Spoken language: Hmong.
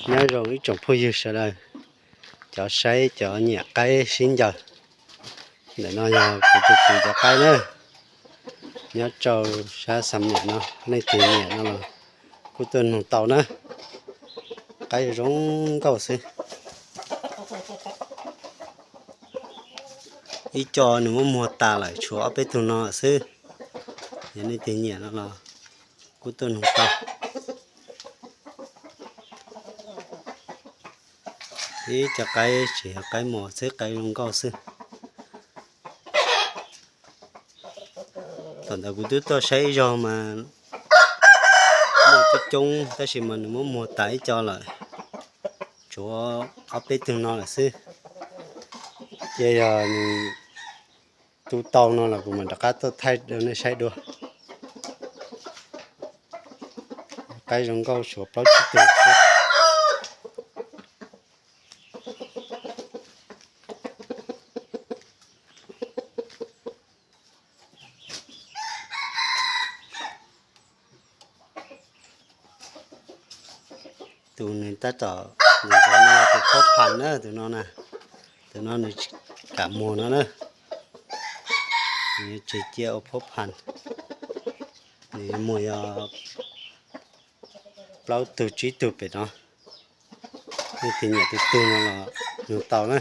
Nyob zoo ib tsoom phooj ywg sawv daws, cov saib cov nyiam qaib sib ncaws. Ntawm no yog kuv tus txiv cov qaib na, nyob rau sab Xam Niam no, nej tus nyiam no los kuj tuaj nug tau na. Qaib zoo nkauj xwb. Ib co nws muab muag tas lawm, tshuav ob peb tug no xwb. Yog nej tus nyiam no los kuj tuaj nug tau. Ib co qaib tsis yog qaib mos xwb, qaib zoo nkauj xwb. Thaum ntawd kuv twb tuaj saib ib zaug mas muaj coob coob, tab sis mas nws muab muag tas ib co lawm, tshuav ob peb tug no lawm xwb. Ces yog nws tu tau no los kuv mam rov qab tuaj thaij rau nej saib dua. Qaib zoo nkauj tshuav plaub tsib tug xwb. Tus nws tab tom nws ntawd no tus phob phas na, tus no na, tus no nws kam muag no na, nws tsis cia ua phob phas, nws muag yog plaub tug tsib tug pem no. Nej tus nyiam tus twg no los nug tau na.